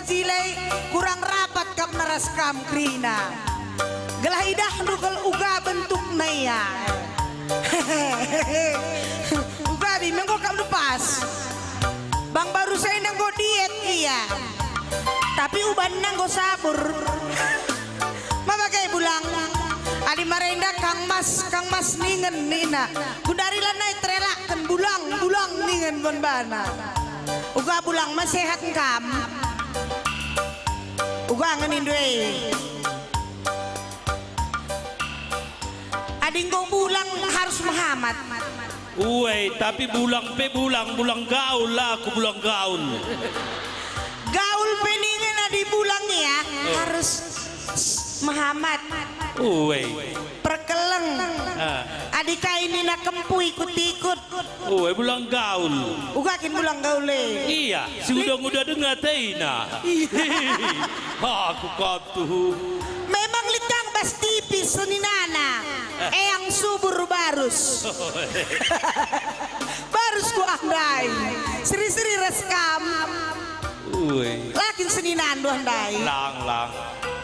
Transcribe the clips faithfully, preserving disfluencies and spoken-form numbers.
Silai kurang rapat kap ras kam kerina. Gelah idahndu kal uga bentukna ia. Uga bi, enggo kap lepas. Bang baru saya enggo diet ia. Tapi ubanna enggo sabur. Ma bage bulang. Adi marenda Kang Mas, Kang Mas ningen nina. Gundari lanai terelakken bulang, bulang ningen bon bana. Uga bulang ma sehat kam. Uga ngenindu e. Adi enggo bulang harus mehamat. Uwe, tapi bulang pe bulang, bulang gaul lah aku, bulang gaul. Gaul pe ningen adi bulang ya, oh, harus mehamat. Uwe. Perkeleng. Ah. Adi kai nina kempu ikut-ikut. Oh, e bulang gaul. Uga kin bulang gaul e? Iya, si uda-uda denga teina. Aku kap tuhu. Memang lit kang bas tipis seninana. Eang subur barus. Barus ku andai. Seri-seri ras kam. Ui. La kin seninandu andai? Lang, lang.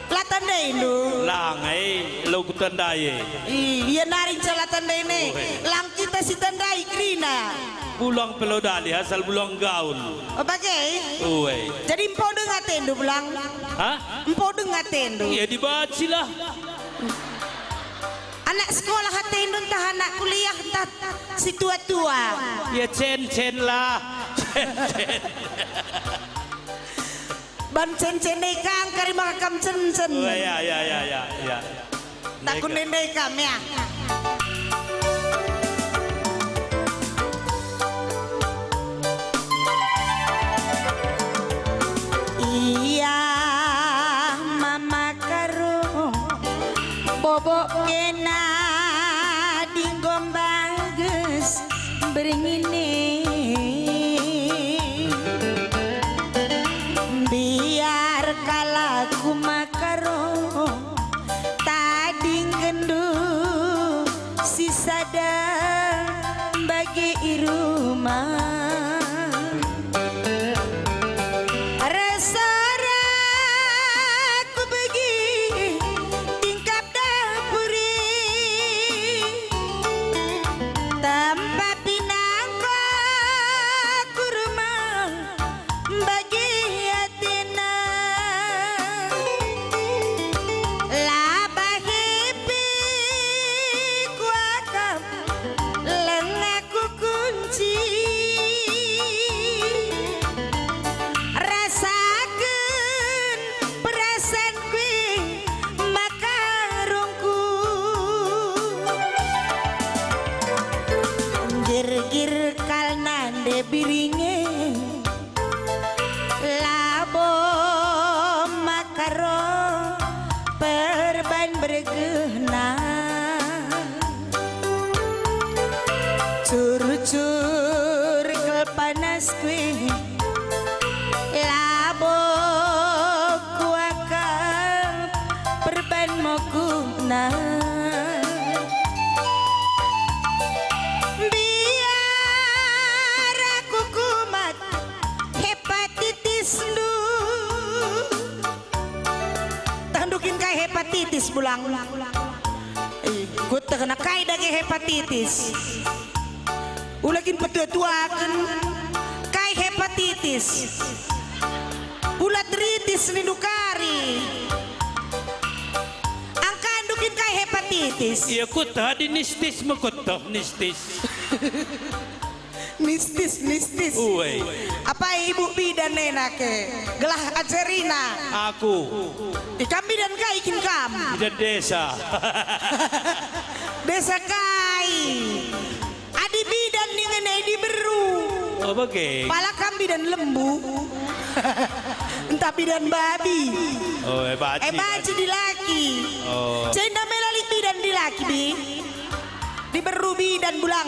La tandaindu? Lang, eh, lo kutandai, eh. Ih, ia nari nca la tandaina. Ui. Lang kita si tandai kerina. Bulang pe lo dali, asal bulang gaul. Oh, bage? Ui. Jadi empo deng atendu, Bulang? Hah? Empo deng atendu? Iya, dibaci lah. Anak sekolah atendu ntah anak kuliah ntah si tua-tua? Ya, cen-cen lah. Cen-cen. Ban cen-cen e kang kari maka kam cen-cen. Oh, ya, ya, ya, ya, ya. Takun nende kam, ya. Ia mama karo bobok kena dinggo mbages beringin e. Mbiar kalak ku makaro tadingkenndu si sada bage i rumah. Ras ora kubegi tingkap dapur i, tempa pinangko ku rumah bagi atina. La bahi pe kuakap lenga kukunci. Rasaken perasaanku e makarongku. Girgir kal nande biring e. Labo makaro perban beregehna. Cur-cur kal panasku e, labo kuakap perban mokupna. Mbiar aku kumat hepatitisndu. Tahndu kin kai hepatitis, Bulang? Eh, kuetehna kai dage hepatitis. Ula kin petua-tuaken kai hepatitis. Ula tritis nindu kari. Angkandu kin kai hepatitis. Ia kueteh adi nistis me kueteh, nistis. Nistis, nistis. Uwe. Apai ibu bidan nena ke? Gelah ajarina. Aku. Ikam bidan kai kin kam? Bidan desa. Desa kai? Adi bidan ningen e diberu. Oh, bage. Pala kam bidan lembu. Entah bidan babi. Oh, e baci. E baci dilaki. Oh. Cenda mela lit bidan dilaki, bi. Diberu bidan, Bulang.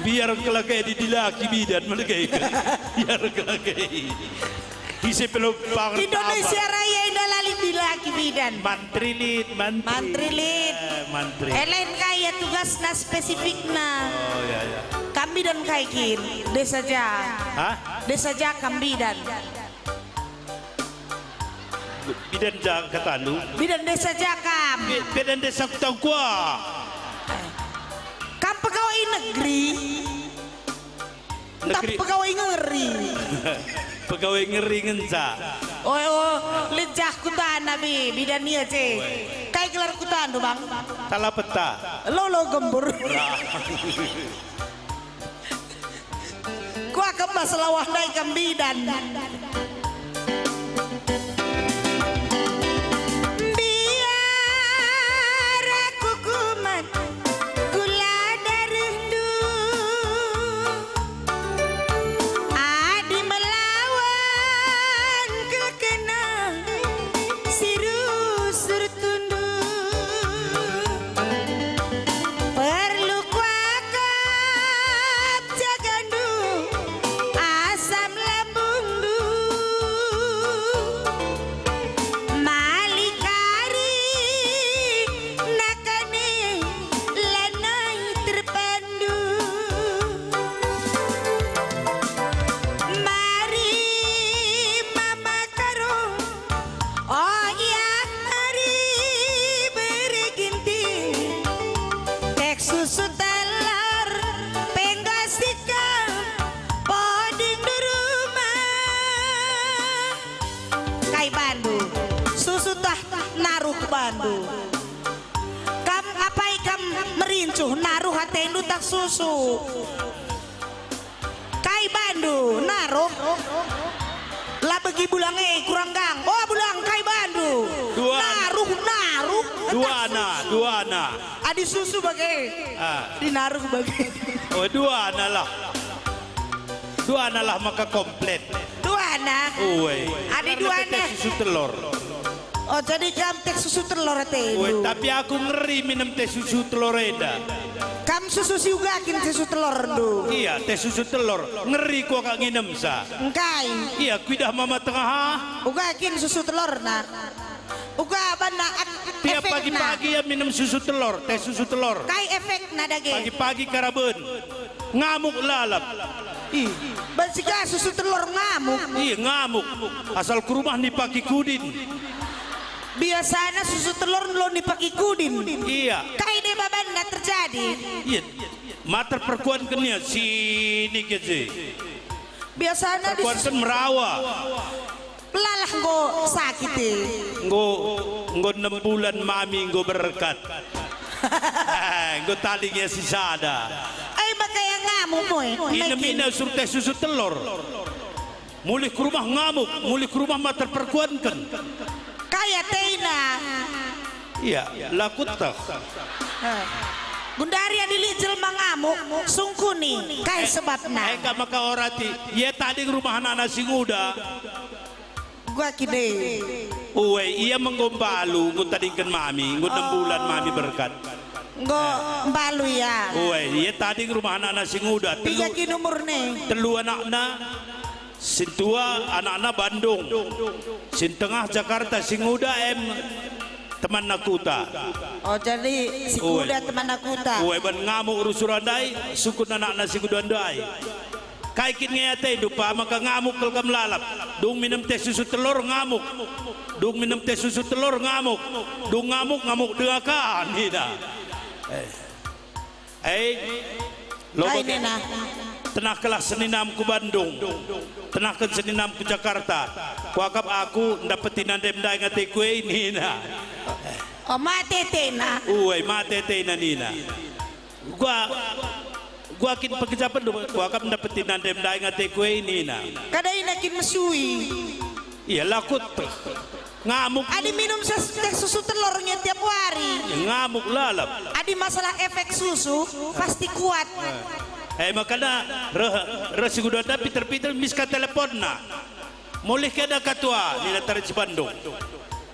Biar kelak e di dilaki bidan, melege. Biar kelak e. Ise pe lo pangan Indonesia Raya enda la lit dilaki bidan. Mantri lit, mantri. Mantri lit. Eh, mantri. Eh, lain kai ia tugasna spesifikna. Oh, ya, ya. Kam bidan kai kin? Desa ja. Hah? Desa ja kam bidan. Bidan ja katandu? Bidan desa ja kam. Bi-, bidan desa Kutangkua. Kam pegawai negeri? Ntah negeri. Pegawai ngeri? Pegawai ngeri ngenca. Oh, oh, lit jah kutana, bi, bidan ia je. Oi. Kai gelar kutandu, Bang? Salah peta. Lolo gembur. Lah. Kuakap bas lawah ndai kam bidan. Mbiar aku kuman gula darehndu. Adi melawan kekena si rusur tundu. Perlu kuakap jagandu, asam lambungndu. Mali kari nakani lanai terpandu. Mari mama karung. Oh iya, mari bere ginting. Tek susu telor, penggo sikap, poding di rumah. Kai bandu, susu tah naruh bandu. Kam apai kam merincuh, naruh atendu tah susu? Kai bandu, naruh? La begi bulang e kurang gang. Oh, bulang, kai bandu? Dua. Naruh, naruh. Duana, duana. Adi susu bage. Ah. Dinaruh bage. Oh, duana lah. Duana lah maka komplit. Duana. Ue. Adi duana. Teh susu telor. Oh, jadi kam teh susu telor atendu. Weh, tapi aku ngeri minem teh susu telor enda. Kam susu si uga kin teh susu telorndu? Iya, teh susu telor. Ngeri kuakap nginem sa. Engkai? Iya, kuidah mama tengah ah. Uga kin susu telorna? Uga banna ak-, tiap efekna. Pagi-pagi ia minem susu telor, teh susu telor. Kai efekna dage? Pagi-pagi karaben. Ngamuk lalap. Ih, banci ka susu telor ngamuk. Ih, ngamuk. Asal ku rumah nipaki kudin. Biasana susu telor lo nipaki kudin. Iya. Kai deba banna terjadi? Iya. Mater perkuanken ia sini keje. Biasana di perkuanken merawa. Lalah enggo sakit e. Enggo, enggo enem bulan mami enggo berkat. Enggo tading ia sisada. Ai maka ia ngamuk moe. Ina-mina suruh teh susu telor. Mulih ku rumah ngamuk, mulih ku rumah mater perkuanken. Kai atena? Iya, la kueteh. Eh. Gundari adi lit jelma ngamuk, sungkuni. Kai sebabna? Eh, ka maka orati, ia tading rumah anakna si nguda. Gua kide. Ue, ia me enggo mbalu, enggo tadingken mami, enggo enem bulan mami berkat. Enggo mbalu ia. Ue, ia tading rumah anakna si nguda. Piga kin umurna? Telu anakna, sintua anakna Bandung, sintengah Jakarta, si nguda em temanna kuta. Oh, jadi si nguda temanna kuta. Ue, ban ngamuk rusur ndai, sukut anakna si nguda ndai. Kai kin nge atendu, pa maka ngamuk kal kam lalap. Dung minem teh susu telor ngamuk. Dung minem teh susu telor ngamuk. Dung ngamuk, ngamuk denga ka, nina. Eh. Eh, lo bage. Nina. Tenahkenlah seninam ku Bandung. Tenahken seninam ku Jakarta. Kuakap aku ndapeti nandem ndai ngateku e, nina. Oh, mate atena. Ue, mate atena, nina. Gua, gua kin pengejapenndu, kuakap ndapeti nandem ndai ngateku e, nina. Kada ina kin mesui. Iya, la kueteh. Ngamuk. Adi minum ses-, teh susu telor nge tiap wari. Iya, ngamuk lalap. Adi masalah efek susu, pasti kuat. Eh, makana reh, reh si nguda ndai piter-piter mis ka teleponna. Mulih kena katua, nina tare si Bandung.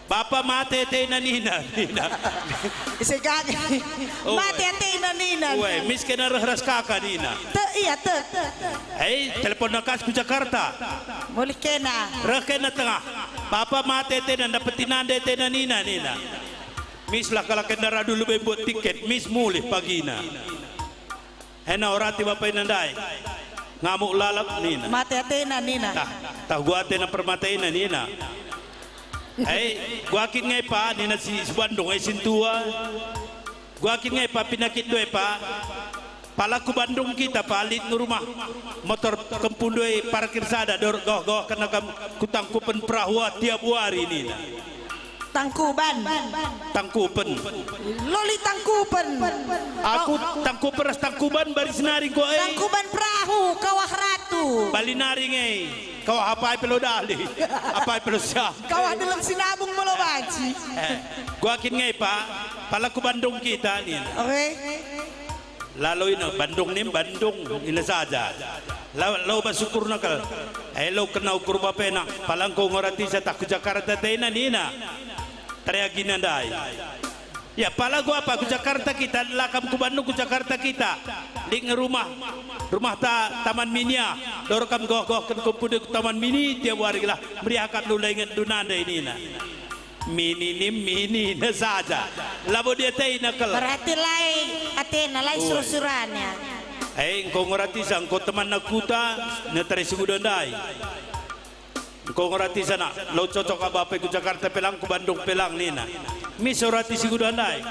Bapa mate atena nina, nina. Ise kage? Oh, mate atena nina. Ue, mis kena reh ras kaka nina. Te, iya, te. Hei, teleponna kas ku Jakarta. Mulih kena. Reh kena tengah. Bapa mate atena, ndapeti nande atena nina, nina. Mis lah kalak enda radu lebe mbuat tiket, mis mulih pagina. Ena orati bapana ndai. Ngamuk lalap nina. Mate atena nina. Tah, tah gua atena permatena nina. Hei, gua kin nge pa, nina si, si Bandung, eh, sintua. Gua kin nge pa, pinakitndu e pa. Pala ku Bandung kita pa, lit nge rumah motor kempundu e parkir sada, dorok goh-goh kena kam ku Tangkupen Perahu tiap wari nina. Tangkuban. Tangkupen. Loli Tangkupen. Aku Tangkupen ras Tangkuban baris nari engko e. Tangkuban Perahu, Kawah Ratu. Bali nari nge. Kawah apai pe lo dali. Apai pe lo siap. Kawah Deleng Sinabung melo banci. Eh, gua kin nge pa. Pala ku Bandung kita nina. Oke. Lalo ina Bandung nim Bandung ina saja. Lau, lau bas ukurna kal. Eh, lau kena ukur bapena. Pala engko nge ratisa tah ku Jakarta tena nina. Tereagina ndai. Ya, pala gua apa ku Jakarta kita, la kam ku Bandung ku Jakarta kita. Lit nge rumah, rumah ta Taman Mini ah. Dorok kam goh-goh ken ku pudi ku Taman Mini tiap wari lah. Meriah kam nula inget duna ndai nina. Mini nim mini na saja. Labo diatena kal. Berarti lai atena, lai Ue. Sura-surana. Eh, engko nge ratisa, engko temanna kuta, na tare si nguda ndai. Engko nge ratisa na, lau cocok aba pe ku Jakarta pe lang, ku Bandung pe lang nina. Mis rati si nguda ndai.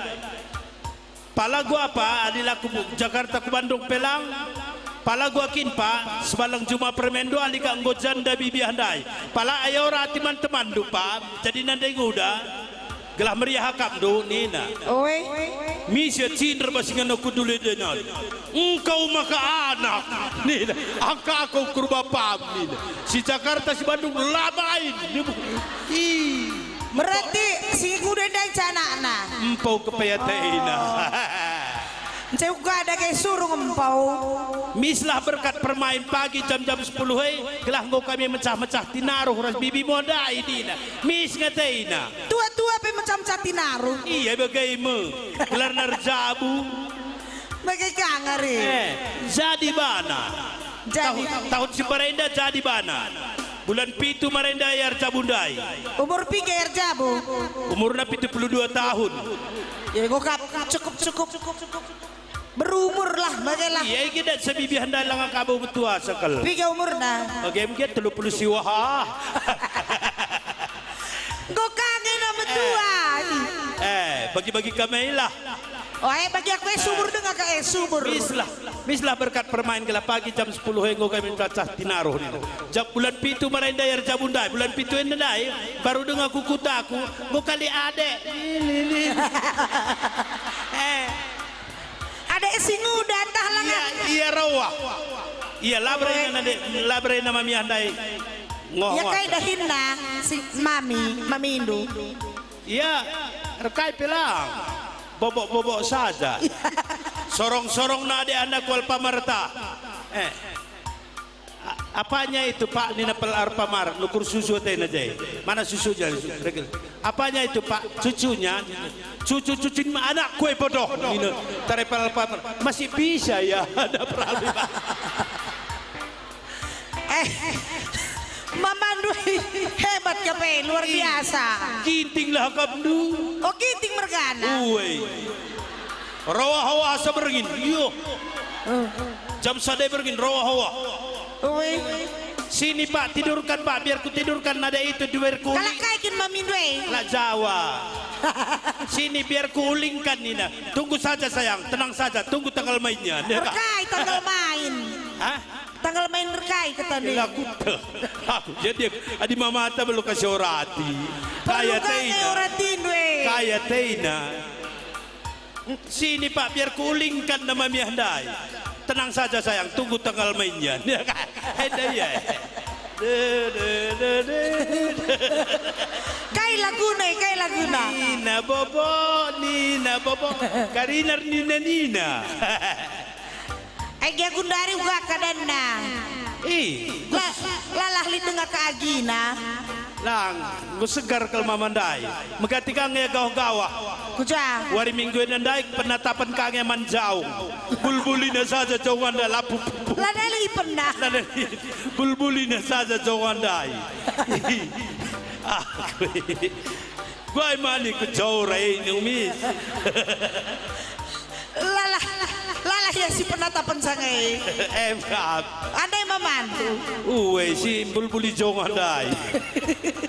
Pala gua apa, adi la ku Jakarta ku Bandung pe lang? Pala gua kin pa, sebalang juma permendo ali ka enggo janda bibiah ndai. Pala ayo rati man temanndu pa, jadi nandai nguda. Gelah meriah akapndu, nina. Oi. Misa cinder bas ngena ku dule denan. Engkau maka anak, nina. Angka aku ukur bapam, nina. Si Jakarta, si Bandung, la main. Ih. Berarti si nguda ndai ca anakna. Empau kepe atena. Oh. Nce uga dage surung empau. Mislah berkat permain pagi jam-jam sepuluh e, gelah enggo kami mecah-mecah tinaruh ras bibi mo ndai, nina. Mis nge atena. Tua-tua pe mecah-mecah tinaruh. Iya, bage me. Gelarna erjabu. Bage ka ngari. Eh, jadi bana. Jadi. Tahun, tahun si mbarenda jadi bana. Bulan pitu mbarenda ia erjabu ndai. Umur piga ia erjabu? Umurna pitu puluh dua tahun. Ya, enggo kap, cukup, cukup. Berumur lah, bage lah. Iya, iki dat sebibiah ndai langa kabo betua sekel. Piga umurna? Bage mungkin telu puluh siwah. Enggo kage na betua. Eh, eh, bagi-bagi kami lah. Oh, eh, bagi aku, eh, subur denga ka, eh, subur. Mislah, mislah berkat permain gelah pagi jam sepuluh enggo kami cacah tinaruh nina. Jam bulan pitu mbarenda ia erjabu ndai, bulan pitu enda ndai, baru denga ku kutaku, enggo kali adek. Eh. Adek si nguda ntah langa. Ia, ia rawa. Ia la berena nande, la berena mami andai. Ngoh. Ia kai dahinna si mami, mamindu. Ia, erkai pe lang. Bobok-bobok saja. Sorong-sorongna adek anakku Alpamarta. Eh. A-, apanya itu, Pak? Nina pel Alpamart, nukur susu atena je. Mana susunya? Apanya itu, Pak? Cucunya? Cucu-cucun anakku e bodoh, nina tare pel Alpamart. Masih bisa ya ada perahu. Eh, mamandu hebat ka pe, luar biasa. Ginting lah akapndu. Oh, Ginting mergana. Uwe. Rawa hawa asa berngin. Iyo. Jam sada berngin rawa hawa. Uwe. Sini, Pak, tidurkan, Pak, biar kutidurkan nada itu di biar kuuling. Kalak kai kin mamindu e? Kalak Jawa. Sini, biar kuulingkan, nina. Tunggu saja, sayang, tenang saja, tunggu tanggal mainnya. Erkai tanggal main. Hah? Tanggal main erkai ketandi. Laku teh. Aku jadi adi mamata belo kasih orati. Kaya tena. Orati ndue. Kaya tena. Sini, Pak, biar kuulingkan nama miah ndai. Tenang saja, sayang, tunggu tanggal mainnya. Enda ia. Kai laguna, kai laguna. Nina bobo, nina bobo. Karina nina nina. Ai gia gundari uga kadanna. Ih. La, lalah lit denga ka agina. Lang, enggo segar kal mama ndai. Megati ka nge gawah-gawah. Kuja. Wari Minggu enda ndai penatapen ka nge man jaung. Bulbulina saja jaungan ndai lapu pupu. La dali pernah. La dali. Bulbulina saja jaungan ndai. Aku. Guai mani ku jaura e, Nung Mis. Lalah, lalah Ia si penatapen sangai. Em kap. Andai mamantu. Uwe si bulbuli jong andai.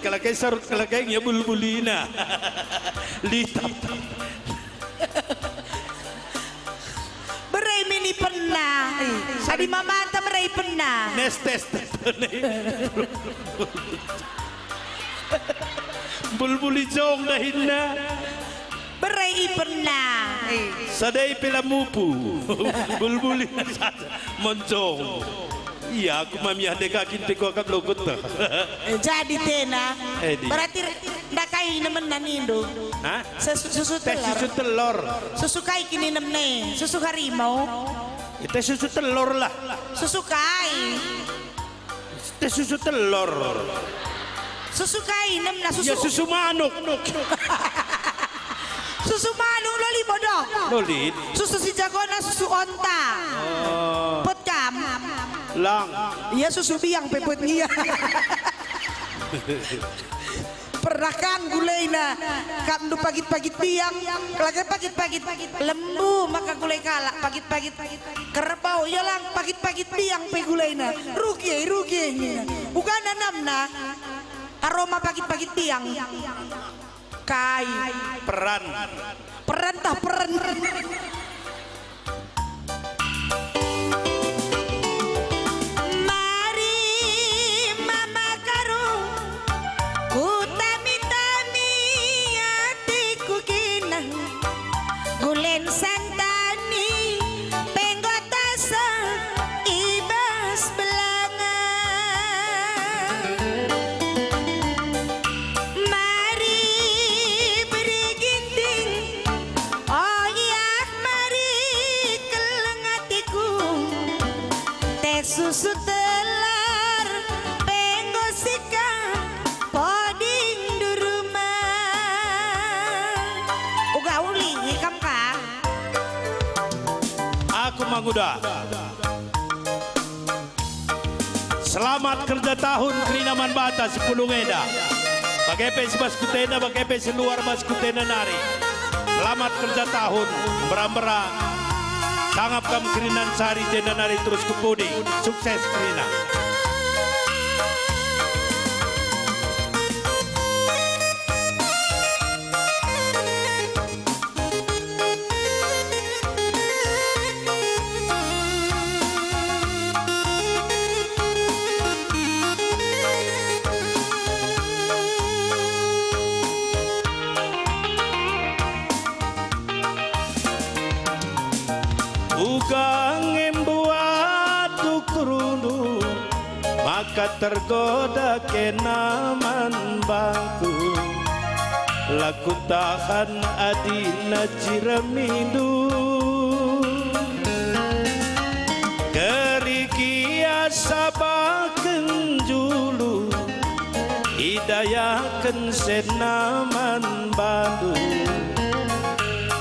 Kelakai sarut kelakai ngia bulbulina. Litap. Bere mini pena. Adi mamanta bere pena. Nestes. Bulbuli jong dahinna. Bere ipena. Sadai pe la mupu. Bulbuli saja. Monjong. Iya, aku mami ade kakin pe kuakap lokut tuh. Eh, jadi tena. Eh, di. Berarti re-, ndakai inemenna nindu? Hah? Sesu-, susu Teh telur. Susu telur. Susu kai kin inemna? Susu harimau? Ya, teh susu telur lah. Susu kai? Teh susu telur. Susu kai nemna susu? Ya, susu manuk. Susu manuk loli bodoh. Loli. Susu si jagona susu onta. Oh. Pet kam. Lang. Ya susu biang pe pet ngia. Pernah kang gulaina, kam ndu pagit-pagit biang, lage pagit-pagit lembu maka gulai kalak, pagit-pagit kerbau, ya lang pagit-pagit biang pe gulaina. Rugi e, rugi e nina. Uga nanamna aroma pagit-pagit biang. Kai? Peran. Peran tah peren. Mari mama karung, kutami-tami atiku kina, gulen santani, penggo tasa i bas belanga. Mari beri ginting, oh yah, mari keleng atiku. Teh susu telur, penggo sikap, poding duruma. Uga uli ikam ka. Aku manguda. Selamat kerja tahun kerina man banta si pulung enda. Bage pe si bas kutena, bage pe si luar bas kutena nari. Selamat kerja tahun, mbera-mbera. Sangap kam kerina ncari jenda nari terus ku pudi. Sukses kerina. Uga nge mbuat ukurundu, maka tergoda kena man bangku. La kutahan adina jiramindu. Keriki asa baken julu, idayaken sena man bandu.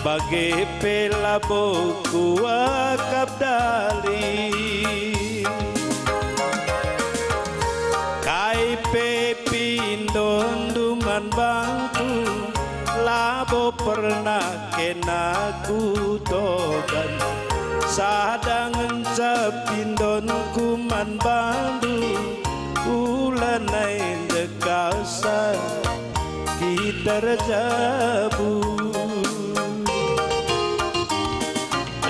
Bage pe labo kuakap dali. Kai pe pindondu man bangku, labo pernah kena kutoban. Sada ngenca pindonku man bandu, ulanai ndekahsa kita erjabu.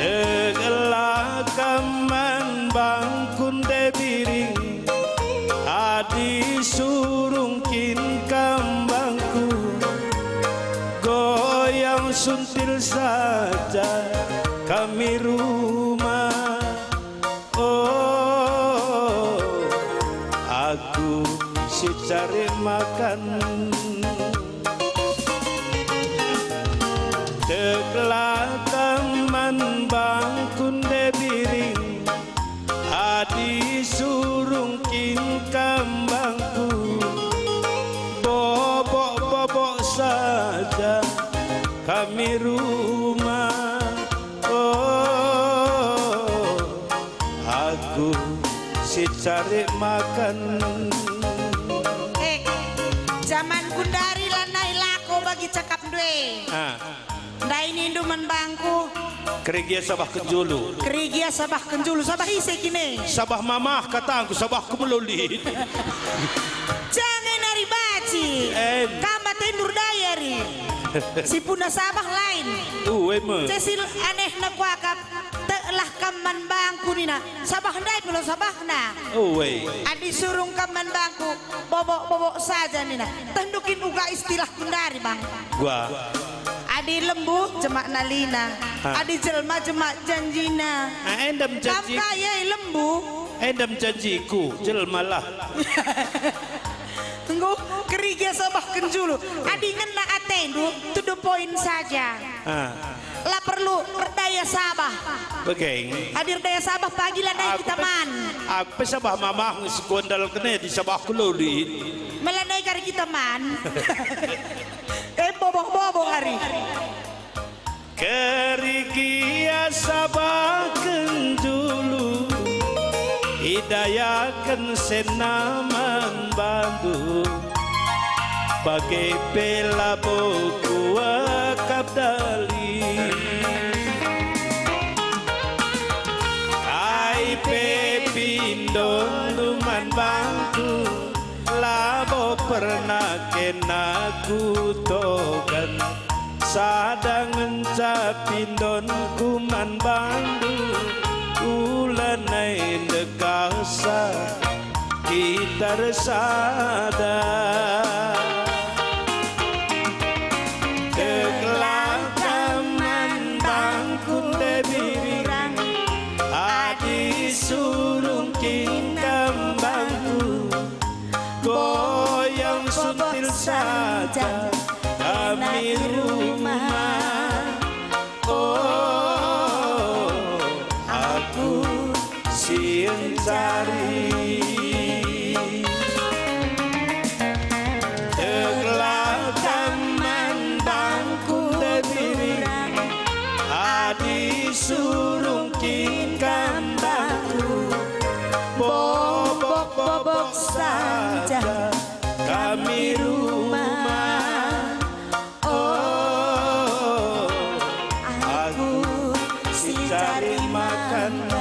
Tegella kam man bangku nde biring, adi surung kin kam bangku. Goyang suntil saja kami rumah. Oh, aku si cari makan. Tegella kam man bangku nde biring, adi surung kin kam bangku. Bobok-bobok saja kami rumah. Oh, aku si cari makan. Eh, jaman kundari lanai lako bagi cakapndu e. Ah. Ndai nindu man bangku. Kerina sabah kenjulu. Kerina sabah kenjulu, sabah ise kine? Sabah mamah katangku, sabahku melo lit. Jangai nari baci. Em. Kam atendu erdai ari. Si puna sabah lain. Ue me. Cecil anehna kuakap, teklah kam man bangku nina. Sabah ndai melo sabahna. Ue. Adi surung kam man bangku, bobok-bobok saja nina. Tehndu kin uga istilah kundari, Bang. Gua. Adi lembu, jemak nalina. Ha. Adi jelma, jemak janjina. Ah, endem janji. Kam kaya lembu. Endem janjiku, jelmalah. Enggo, kerina sabah kenjulu. Adi ngena atendu, to the point saja. Ah. La perlu erdaya sabah. Bage. Adi erdaya sabah pagi lanai kita man. Aku pe sabah mamah nge si kuandalken e di sabahku lolit. Melanai kari kita man. Eh, bobok-bobok ari. Kerina sabah kenjulu, idayaken senna man bandu. Bage pe labo kuakap dali. Kai pe pindondu man bangku, labo pernah kena kutogen. Sada ngenca pindonku man bandu, ulanai ndekahsa kita ersada. Teklah kam man bangku nde biring, adi surung kin kam bangku. Goyang suntil saja kami rumah. Oh, aku si encari. Teklah kam man bangku nde biring, adi surung kin kam bangku. Bobok-bobok saja kami rumah. Oh, aku si cari makan.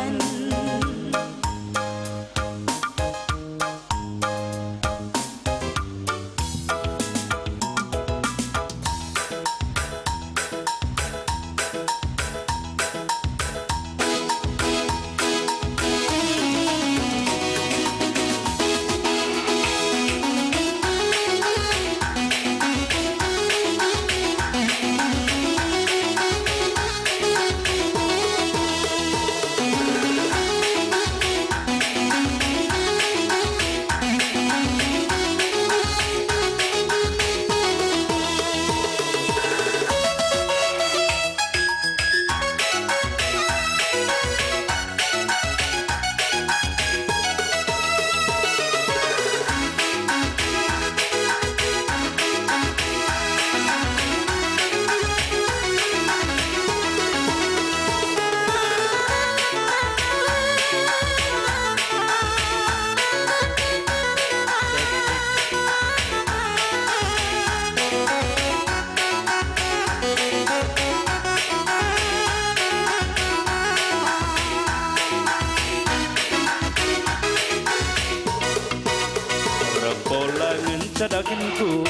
Erpola ngenca dahinku,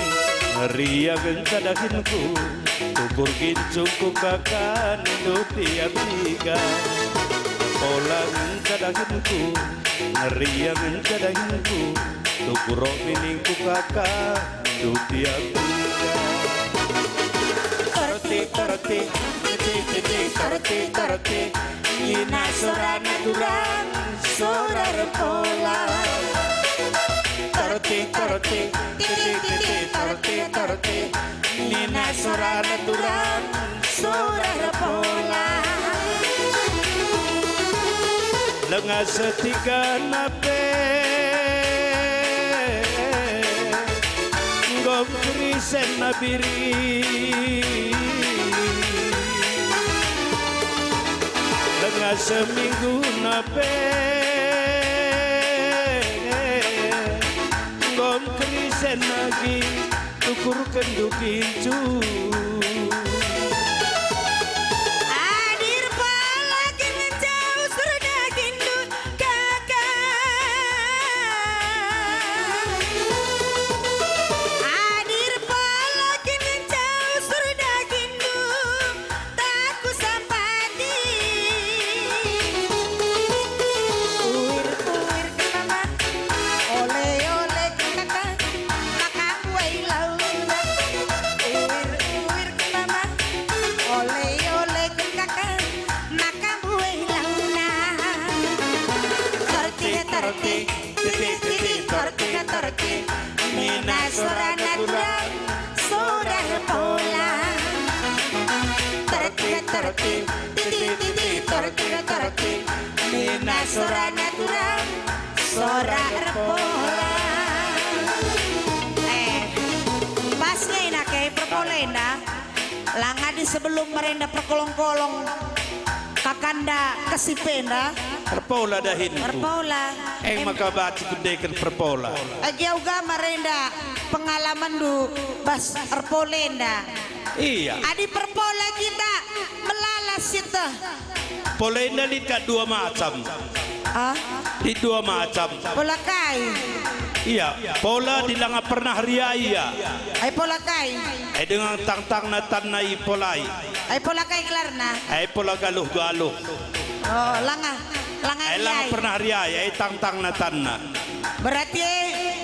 meriah ngenca dahinku, tukur ginjungku kaka nindu tiap tiga. Erpola ngenca dahinku, meriah ngenca dahinku, tukur rok niningku kaka. Dutia kuda. Tertik, tertik, titik, titik, tertik, tertik. Nina sorana turang, sora erpola. Tertik, tertik, titik, titik, tertik, tertik. Nina sorana turang, sora erpola. Lenga setikana pe enggo kerisen nabiri. Lenga semingguna pe enggo kerisen agi. Tukurken dugincu. Titi, titi, titi, torti, torti. Nina sorana turang, sora erpola. Torti, torti, titi, titi, torti, torti. Nina sorana turang, sora erpola. Eh, pas nge ina ke perpola enda. Lang adi sebelum merenda perkolong-kolong kakanda kesip enda. Erpola dahinku. Erpola. Eng maka banci kundeken perpola. Agi uga merenda pengalamanndu bas erpola enda. Iya. Adi perpola kita melala sieteh. Pola enda lit ka dua macam. Ah? Lit dua macam. Pola kai? Iya, pola dilanga pernah riai ia. Ai pola kai? Ai dengan tangtangna tanna ipolai. Ai pola kai gelarna? Ai pola galuh-galuh. Oh, langa, langa Ai langa riai. Pernah riai, ai tangtangna tanna. Berarti, eh,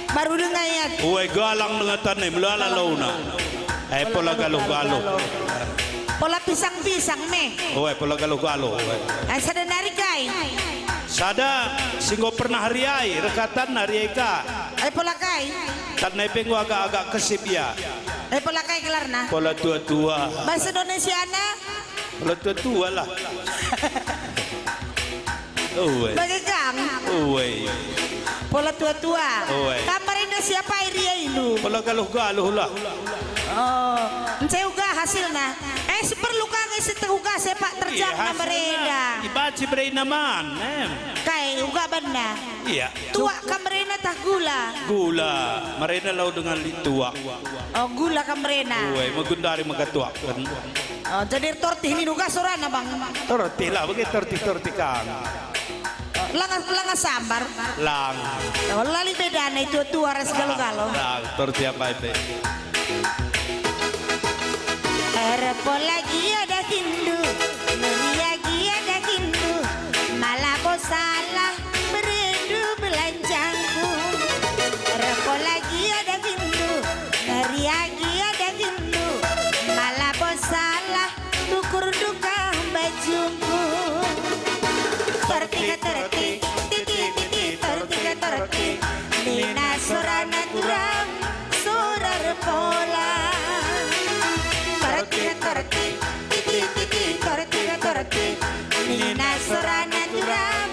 baru denga ia. Uai galang denga tanna, melala launa. Ai pola galuh-galuh. Pola pisang-pisang me. Uai pola galuh-galuh. Ai sada nari kai? Sada si enggo pernah riai, reh ka tanna riai ka. Ai pola kai? Tanna pe enggo agak-agak kesip ia. Ai pola kai gelarna? Pola tua-tua. Bahasa Indonesiana? Pola tua-tua lah. Uwe. Bage kang. Uwe. Pola tua-tua. Uwe. Kam merenda siapa iriaindu? Pola galuh-galuh lah. Oh, ence uga hasilna. Eh, si perlu kang isi teh uga sepak terjang. Iya, hasilna merenda. Ibaci berena man, em. Kai uga banna? Iya. Tuak kam merena tah gula? Gula, merena lau dengan lit tuak. Oh, gula kam merena. Uwe, megundari mega tuak kan. Oh, jadi tortih nin uga sorana, Bang? Tortih lah, bage tortih-tortih kang. Oh, langa, langa sambar? Lang. Oh, la lit bedana tua-tua ras galo-galo. Lang, tortih apa itu? Erpola gia dahinndu, neria gia dahinndu, malabo salah berendu belanjangku. Erpola gia dahinndu, neria gia dahinndu, malabo salah tukurndu ka bajungku. Torti, torti, titi, titi, torti, torti, nina sorana turang, sora erpola. Torti, torti, titi, titi, torti, torti, nina sorana turang,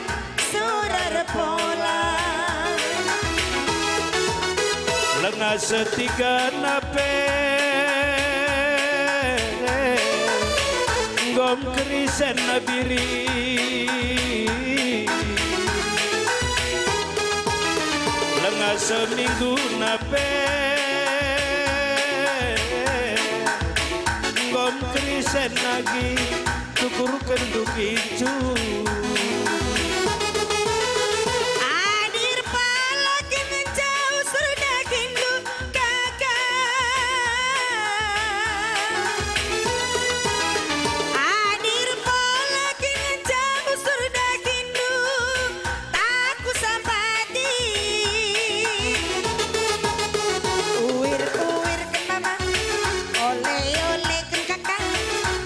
sora erpola. Langa setikana pe, nggom kerisen biri. Langa semingguna pe, nggom kerisen agi. Tukurken dugincu. Adir pala kin ngenca usur dahinndu kaka. Adir pala kin ngenca usur dahinndu. Aku sampati. Uir-uirken mama, ole-oleken kaka,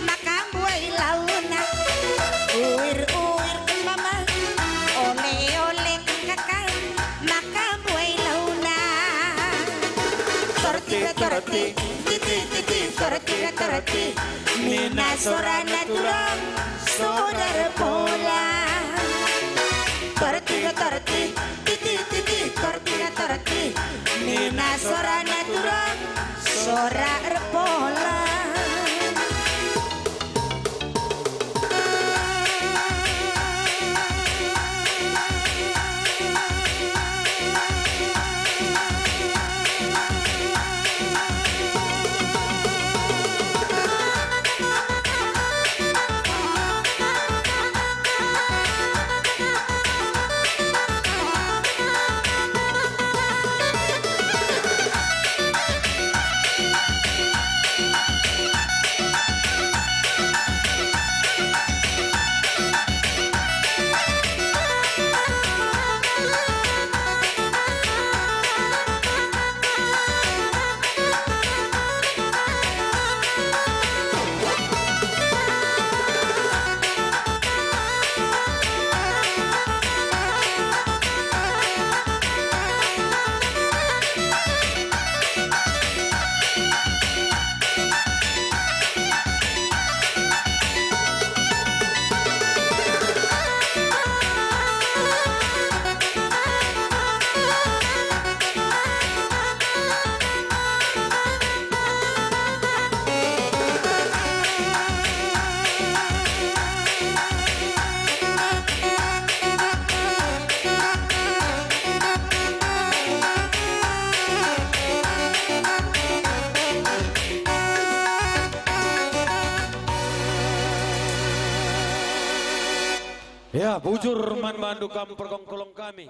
maka mbuai launa. Uir-uirken mama, ole-oleken kaka, maka mbuai launa. Torti, torti, titi, titi, torti, torti, nina sorana turang, sora erpola. Torti, torti, titi, titi, torti, torti, nina sorana turang, sora erpola. Bujur man bandu kam perkongkolong kami.